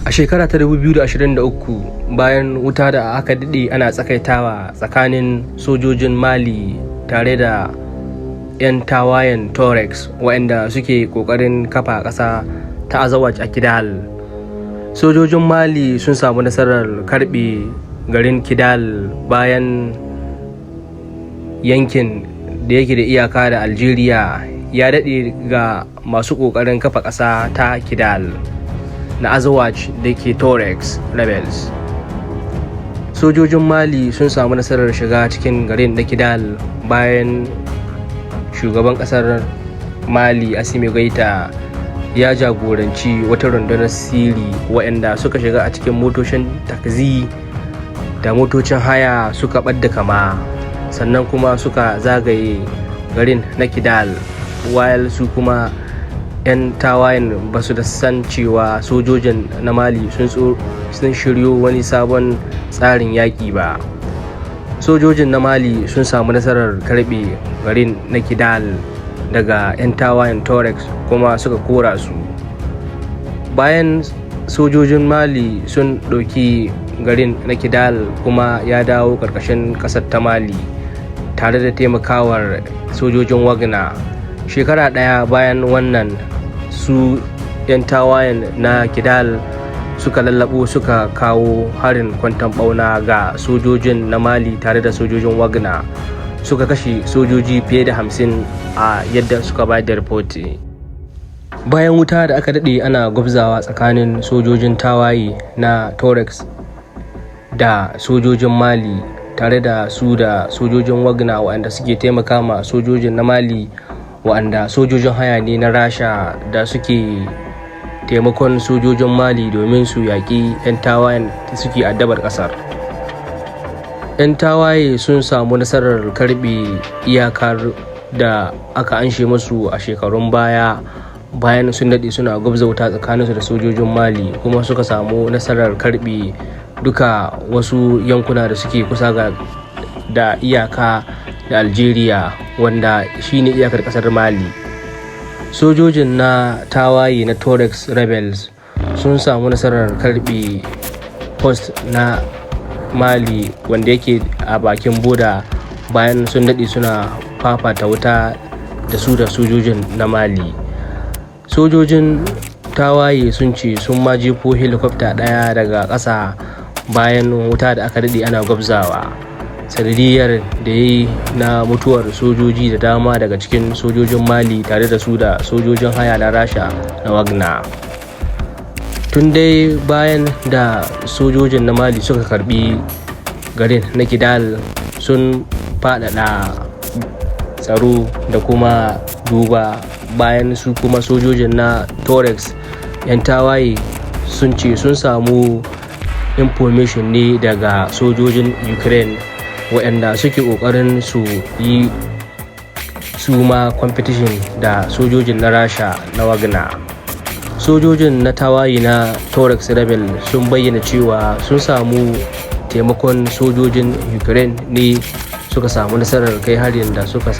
A shekara ta 2023, bayan wuta da aka daɗe ana tsagaitawa tsakanin sojojin Mali tare da 'yan tawayen Tuaregs waɗanda suke ƙoƙarin kafa ƙasa ta Azawad a Kidal, sojojin Mali sun samu nasarar karɓe garin Kidal, bayan yankin da yake da iyaka da Algeria ya daɗe ga masu ƙoƙarin kafa ƙasa ta Kidal na Azawad da ke Tuaregs rebels. Sojojin Mali sun samu nasarar shiga cikin garin na Kidal bayan shugaban kasar Mali, Assimi Goita, ya jagoranci wata rundunar sirri waɗanda suka shiga a cikin motocin taxi da motocin haya, suka ɓadda kama, sannan kuma suka zagaye garin na Kidal, while su kuma 'yan tawayen ba su da san cewa sojojin na Mali sun shiryo wani sabon tsarin yaƙi ba. Sojojin na Mali sun samu nasarar karbe garin na Kidal daga 'yan tawayen Tuaregs kuma suka kora su. Bayan sojojin Mali sun ɗauki garin na Kidal kuma ya dawo ƙarƙashin ƙasar ta Mali tare da taimakawar sojojin Wagner, shekara ɗaya bayan wannan, su 'yan tawayen na Kidal suka lallabo suka kawo harin kwanton bauna ga sojojin na Mali tare da sojojin Wagner, suka kashe sojoji fiye da 50 a yadda suka bayar da ripoti. Bayan wuta da aka daɗe ana gwabzawa tsakanin sojojin tawaye na Tuaregs da sojojin Mali tare da su da sojojin Wagner waɗanda suke taimaka ma sojojin na Mali, waɗanda sojojin haya ne na Rasha da suke taimakon sojojin Mali domin su yaƙi 'yan tawayen da suke addabar ƙasar, 'yan tawaye sun samu nasarar karbe iyakar da aka anshe musu a shekarun baya, bayan sun daɗe suna gwabza wuta tsakaninsu da sojojin Mali, kuma suka samu nasarar karbe duka wasu yankuna da suke kusa ga da iyaka da Algeria, wanda shine iyakar kasar Mali. Sojojin na tawaye na Tuaregs rebels sun samu nasarar karbe post na Mali wanda yake a bakin boda, bayan sun daɗe suna fafata wuta da su da sojojin na Mali. Sojojin tawaye sun ce sun ma jefo helicopter ɗaya daga ƙasa bayan wuta da aka daɗe ana gwabzawa, sanadiyar da ya yi na mutuwar sojoji da dama daga cikin sojojin Mali tare da su da sojojin haya na Rasha na Wagner. Tun dai bayan da sojojin na Mali suka karbi garin na Kidal, sun faɗaɗa tsaro da kuma duba, bayan su kuma sojojin na Tuaregs 'yan tawaye sun ce sun samu information ne daga sojojin Ukraine waɗanda suke ƙoƙarin su yi su ma competition da sojojin na Rasha na Wagner. Sojojin na tawaye na Tuaregs rebel sun bayyana cewa sun samu taimakon sojojin Ukraine ne suka samu nasarar kai harin da suka